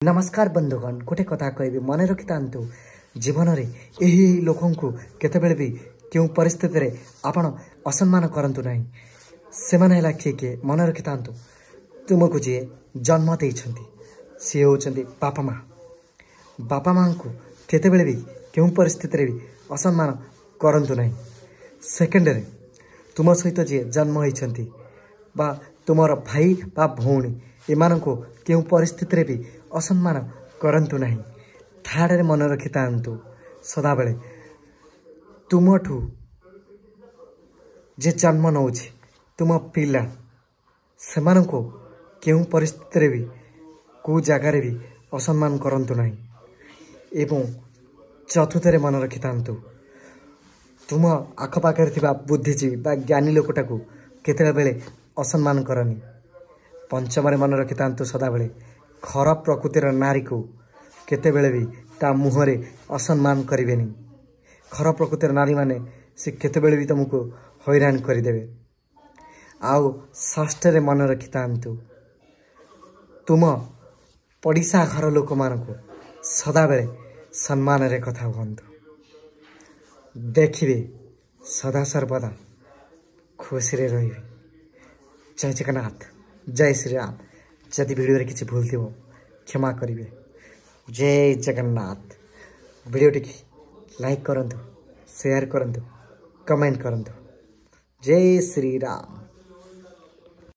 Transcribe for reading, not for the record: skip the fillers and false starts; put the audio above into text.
ନମସ୍କାର ବନ୍ଧୁଗଣ, ଗୋଟେ କଥା କହିବି, ମନେ ରଖିଥାନ୍ତୁ, ଜୀବନରେ ଏହି ଲୋକଙ୍କୁ କେତେବେଳେ ବି କେଉଁ ପରିସ୍ଥିତିରେ ଆପଣ ଅସମ୍ମାନ କରନ୍ତୁ ନାହିଁ। ସେମାନେ ହେଲା କିଏ କିଏ? ମନେ ରଖିଥାନ୍ତୁ, ତୁମକୁ ଯିଏ ଜନ୍ମ ଦେଇଛନ୍ତି ସିଏ ହେଉଛନ୍ତି ବାପା ମା'। ବାପା ମାଆଙ୍କୁ କେତେବେଳେ ବି କେଉଁ ପରିସ୍ଥିତିରେ ବି ଅସମ୍ମାନ କରନ୍ତୁ ନାହିଁ। ସେକେଣ୍ଡରେ, ତୁମ ସହିତ ଯିଏ ଜନ୍ମ ହୋଇଛନ୍ତି ବା ତୁମର ଭାଇ ବା ଭଉଣୀ, ଏମାନଙ୍କୁ କେଉଁ ପରିସ୍ଥିତିରେ ବି ଅସମ୍ମାନ କରନ୍ତୁ ନାହିଁ। ଥାର୍ଡ଼ରେ ମନେ ରଖିଥାନ୍ତୁ, ସଦାବେଳେ ତୁମଠୁ ଯେ ଜନ୍ମ ନେଉଛି ତୁମ ପିଲା, ସେମାନଙ୍କୁ କେଉଁ ପରିସ୍ଥିତିରେ ବି କେଉଁ ଜାଗାରେ ବି ଅସମ୍ମାନ କରନ୍ତୁ ନାହିଁ। ଏବଂ ଚତୁର୍ଥରେ ମନେ ରଖିଥାନ୍ତୁ, ତୁମ ଆଖପାଖରେ ଥିବା ବୁଦ୍ଧିଜୀବୀ ବା ଜ୍ଞାନୀ ଲୋକଟାକୁ କେତେବେଳେ ଅସମ୍ମାନ କରନି। ପଞ୍ଚମରେ ମନେ ରଖିଥାନ୍ତୁ, ସଦାବେଳେ ଖରାପ ପ୍ରକୃତିର ନାରୀକୁ କେତେବେଳେ ବି ତା ମୁହଁରେ ଅସମ୍ମାନ କରିବେନି। ଖରାପ ପ୍ରକୃତିର ନାରୀମାନେ ସେ କେତେବେଳେ ବି ତୁମକୁ ହଇରାଣ କରିଦେବେ। ଆଉ ଷଷ୍ଠରେ ମନେ ରଖିଥାନ୍ତୁ, ତୁମ ପଡ଼ିଶା ଘର ଲୋକମାନଙ୍କୁ ସଦାବେଳେ ସମ୍ମାନରେ କଥା ହୁଅନ୍ତୁ, ଦେଖିବେ ସଦାସର୍ବଦା ଖୁସିରେ ରହିବେ। ଜୟ ଜଗନ୍ନାଥ, ଜୟ ଶ୍ରୀରାମ। ଯଦି ଭିଡ଼ିଓରେ କିଛି ଭୁଲ ଥିବ କ୍ଷମା କରିବେ। ଜୟ ଜଗନ୍ନାଥ। ଭିଡ଼ିଓଟିକି ଲାଇକ୍ କରନ୍ତୁ, ସେୟାର କରନ୍ତୁ, କମେଣ୍ଟ କରନ୍ତୁ। ଜୟ ଶ୍ରୀରାମ।